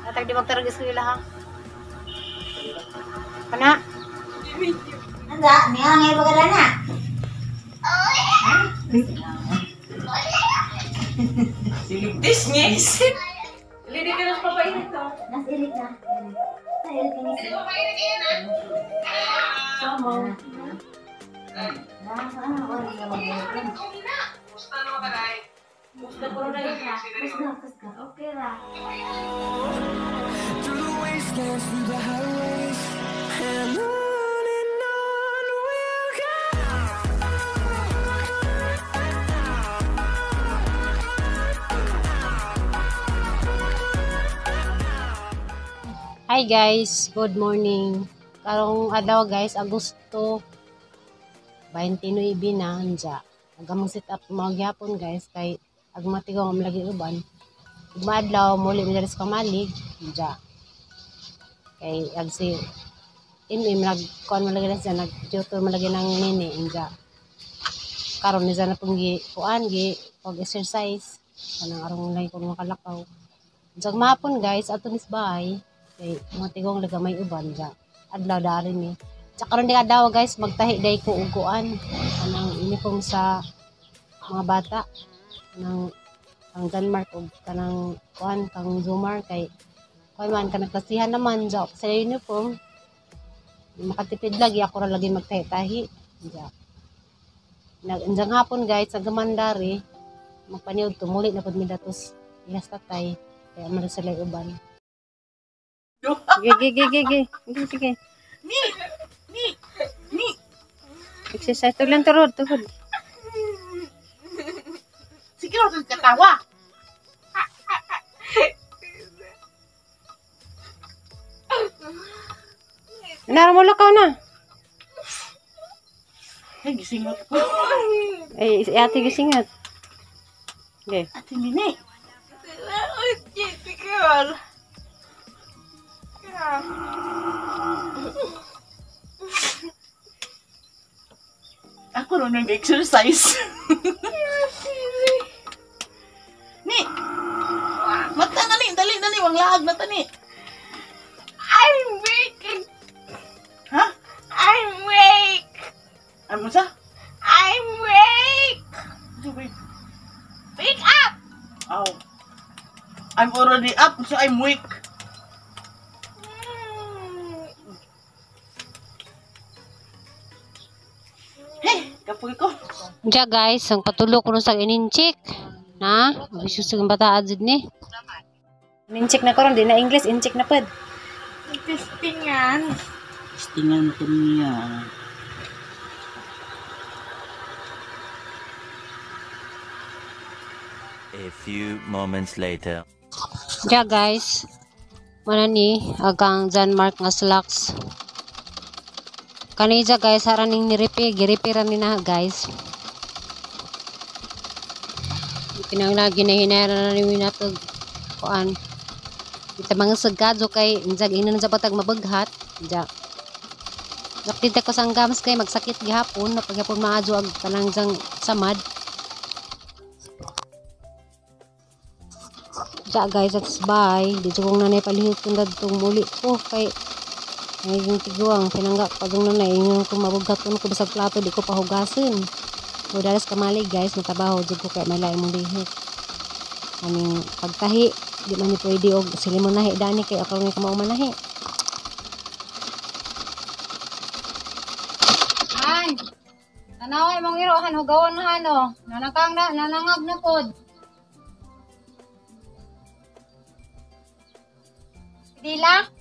Atag di magtarag eskwela ha. Kana? Anda, niya ngay bagala na. Siligtis niya. Lili ka lang papainit to. Nas ilik na. Sa ilik na ni. Sama. Na, wala na mag-ilik. Gusto ko na yun. Kusga, kusga. Okay ra. Through the wastelands, through the highways, and on we'll go. Hi guys, good morning. Karong adlaw guys, Agosto 29 na anja. Agamang set up mga gyapon guys kay ag matigaw ang lagi uban. Ug maadlaw muli mi diri sa kamalig anja. Kay ag si MM nag kuan man lagi na siya, nag tutor man lagi ng nini anja. Karon ni na pong gi kuan gi pag exercise kanang arong lagi ko makalakaw. Anja mahapon guys, ato mis bahay kay mga tigong laga may uban dya. Adlaw dari ni. Tsaka karon di adlaw guys, magtahi day ko og kuan kanang uniform sa mga bata kanang ang Denmark og kanang kuan kang Zumar kay kuan man kanang klasihan naman dya sa uniform. Makatipid lagi ako ra lagi magtahi-tahi dya. Nag hapon guys, sa gamandari magpaniud tumuli na pud mi datos ihas tatay kaya man sila uban. Sige, sige, sige. Sige, sige. Ni! Ni! Ni! Exercise to lang turod, tuhod. Sige, huwag kang katawa. Nara mo lakaw na. Ay, gisingot ko. Ay, si ate gisingat. Okay. Ate Nini. Ako rin nag-exercise. Ni! Mata na ni! Dali na ni! Wang laag na ta ni! I'm weak. Ha? I'm weak. Ano mo sa? I'm weak. Ano, wait. Wake up. Ow. I'm already up, so I'm weak. Hey! Kapoy ko. Diya guys, ang patulo ko sa ininchik. Na, bisusog ang bata jud ni. Ininchik na karon di na English, inchik na pud. Testingan. Tingnan mo ito niya. A few moments later. Diya guys, mana ni agang Denmark nga slacks. Kanija guys, haraning nirepe, girepe ra ni na guys. Kinahanglan ginahinara na ni natog kuan. Kita mga sagado kay injag inon sa patag mabaghat. Diya. Nakita ko sa anggamas kay magsakit gihapon, napaghapon maadyo ag kanang jang samad. Diya guys, that's bye. Dito kong nanay palihot kong dadtong muli ko kay nagiging tiguang pinangga pag ang nanay ingon ko mabughaton ko bisag plato di ko pahugasin. O dalas kamali guys, matabaho jud ko kay may lain mong lihok. Aning pagtahi, di man ni pwede og sili mo nahi dani kay ako nga kamao manahi. Han. Tanaw imong iro han hugawan na hano. Nanakang na nanangag na pod. Dila.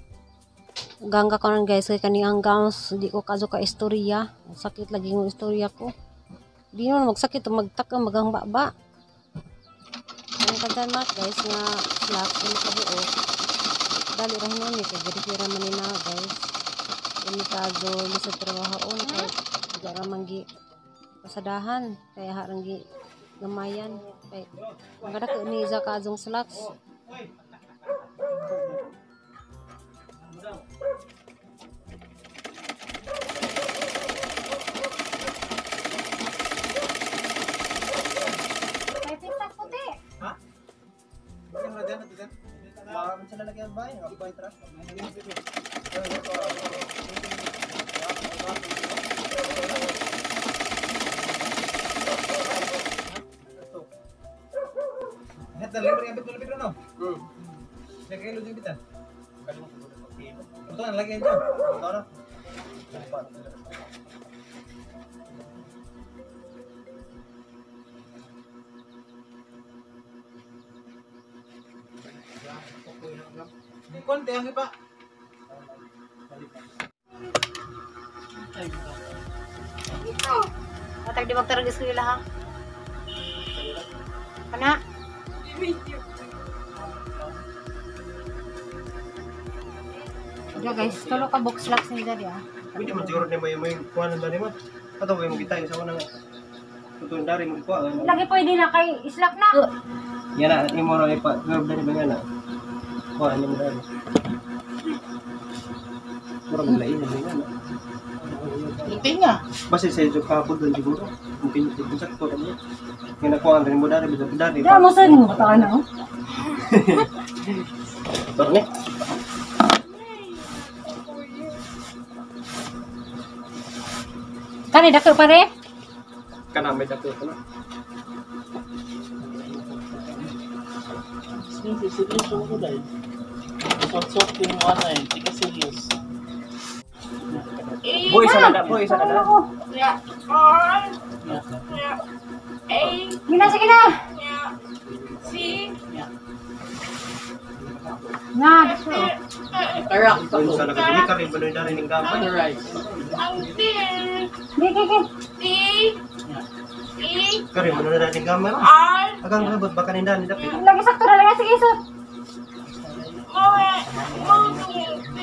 Gangga ko nun guys kay kani ang gowns di ko kaso ka istorya. Sakit lagi ng istorya ko. Di naman magsakit magtaka magang baba. Ang ka-Denmark guys nga slacks nga makabuo. Dali ra hinon ni kay giri man ni na guys. Ini kajo sa trabahoon kay di ra man gi pasadahan kay harang gi gamayan kay magadako ni za kaazong slacks. May pitak puti. Ha? Konti ang iba. Matag di magtarag eskwela ha. Kana? Ya guys, tulo ka box locks ni dali ah. Pwede mo siguro ni mo yung kuha ng dali mo. Ato mo kita sa unang tutun dari mo kuha. Lagi pwede na kay islak na. Yan na imo ra ipa verb dali ba nga na. Kuha ni mo dali. Mura mo lain na nga na. Hindi nga. Basta sa iyo kahapon doon siguro. Mungkin ito sakto ra niya. Nga nakuha dali mo dari bisa dari. Di mo sa nimo kataan na oh. Torne. Kani dako pare. Kana may dako kana. Seryoso ko dahil. Sot-sot yung ano eh. Hindi ka serious. Boy isa na boy isa na. Yeah. R. Yeah. A. Gina sige na. Yeah. C. Na, dako. Karak. Boy isa na ka dili ka rin ba dari ning gamay. Rice. Ang D. Di di di. D. E. Kari mo na dari ning gamay. R. Agang rabot baka ninda ni dapit. Lagi sakto na lang sige isot. Moe. Mo. D.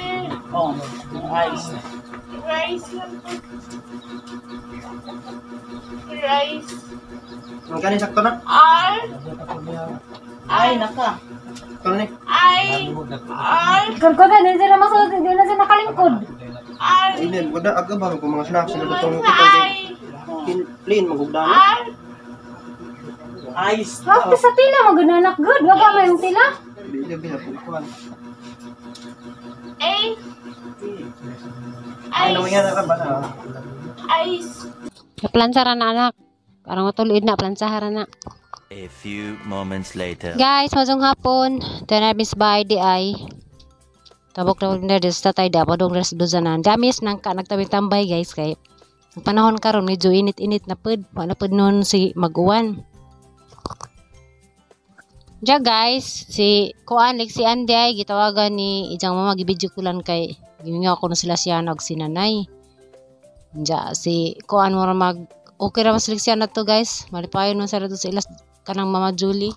Oh, yung eyes. Rice. Rice. Ang kani sakto na. R. Ay, naka. Torne. I. R. Kung ko na sila masulod, hindi na sila nakalingkod. R. Inen wala aga ba kung mga snacks na datong I. Plain magugdana. R. Eyes. Bakit sa tila mo gananak good? Wag may yung tila. Dili bisa kuan. A. Ano Ice. nga na ba na? Ice. Plansara na anak. Parang matulid na plansahara na. A few moments later. Guys, mazong hapon. Tenabis by di ay. Tabok na na des tatay da padong res dozanan. Damis nang ka nagtabi-tambay guys kay ang panahon karon medyo init-init na pud. Wala pud noon si maguwan. Diya guys, si Kuan like si Andy ay gitawagan ni ijang mama gibidyo kulan kay gimingaw ko na sila siya og si nanay. Diya si Kuan mo ra mag okay ra mas siya na to guys. Malipayon man sa to sa ilas kanang Mama Julie.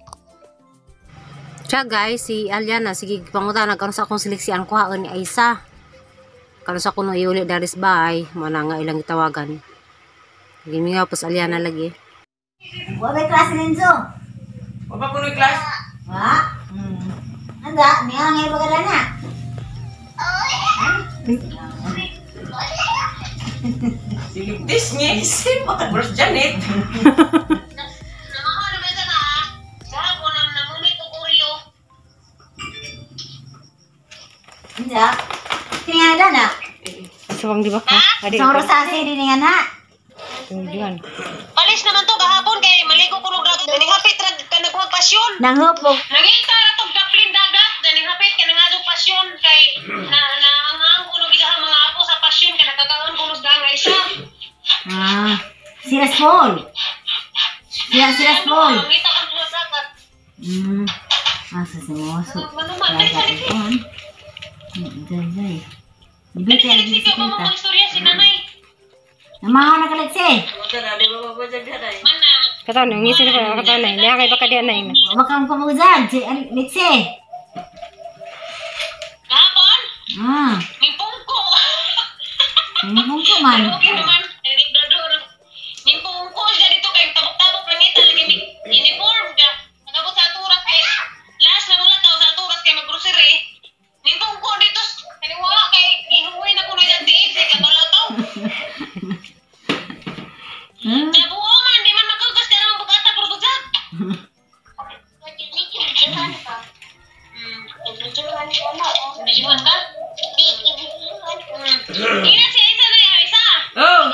Siya guys, si Aliana, sige pangutana karon sa akong seleksyon kuhaon ni Aisa. Karon sa kuno iuli daris bahay, mo na nga ilang gitawagan. Gimingaw pas Aliana lagi. Wa may klase ninyo. Wa pa kunoy class? Wa? Anda, niya nga iba na. Siligtis niya isip. Bruce Janet. Anda. Tingnan na. Subang di ba ka? Sa rosasi din nga na. Palis naman to gahapon kay maligo ko ng dagat. Ganing hapit ra ka naghuwag pasyon. Nanghupog. Nangita ra tog daplin dagat. Ganing hapit ka nangadong pasyon kay na naanghang ko nung ilahang mga apo sa pasyon kay nagkakaon ko nung nga isa. Ah, sila small. Sila sila small. Nangita ka sa dagat. Asa sa mo so. Manuman dali sa liksi. Dali. Dali sa liksi kay mo mo istorya si nanay. Namahaw na kaliksi. Man na. Katon, ang ngisi ko katon na. Niya kay baka di na ina. Wa kang pamugzag si Liksi. Gahapon, Ah, nimpungko. nangungko man. Okay naman. Nimpungko siya dito kay tabok-tabok nangita lagi uniform ka. Nagabot sa aturas kay last na mula ka sa aturas kay maggrocery. Nimpungko dito kay wala kay ginuwi na kuno sa tiil sa kabalataw. Nabuo man di man makagas kay ramang bugata pero bugat. Bijuhan ka? Ina si Aisa na Aisa. Oh.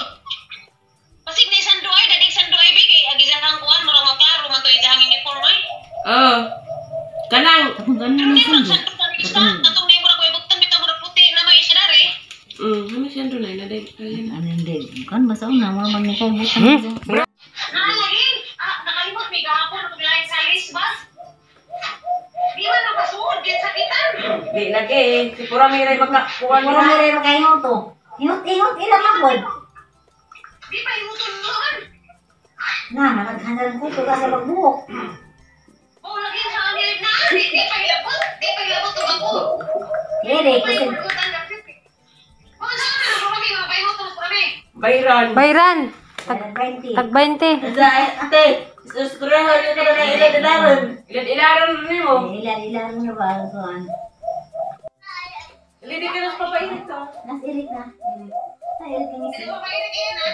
Pasig na isang duay, dadig isang duay bigay. Agi sa kuan, murag maklaro man to isang uniform ay. Oh. Kanang. Pero di murag sando pa rin isa. Katong na murag way bugtan bitaw murag puti na may isa dari. Ano siya doon ay naday. Ano hindi? Kan basta una mo man ni kay butang. Ah, lagi. Ah, nakalimot may gahapon pag lain sa list ba? Di man nakasuod gid sa kitan. Di lagi. Si Pura Miray makakuha Puro nila. mi rin kayo to. Ingot ingot ila man gud. Di pa imuton noon. Na nakaghanan ko to ka sa pagbuhok. Oh, lagi sa angil na. Di pa ilabot. Di pa ilabot og ako. Dili kasi Oh, saan na Pura mi mga paimot Pura mi. Bayran. Bayran. tag 20. Tag 20. Ate, susurahan yun ka na ilan ilaron. Ilan ilaron ni mo. Ila ila rin ba kuan. Lidi ka na sa papainit to. Nas ilit na. Sa ilit kami Di ba painit kayo na?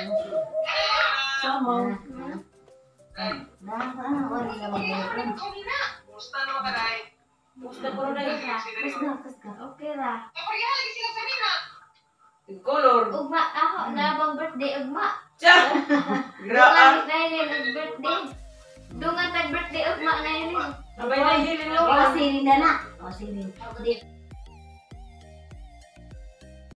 Sama. Na, na, wala na magbuhok. Kumusta naman ka, Day? Gusto ko na yun. Kus na, kus ka. Okay ra. Kapag lagi sila sa nina. Color. Ugma ako na bang birthday ugma. Tiya. Graan. Dungan na yun og birthday. Dungan tag birthday ugma na yun. Abay na hilin O, siling na na. O, siling. Di.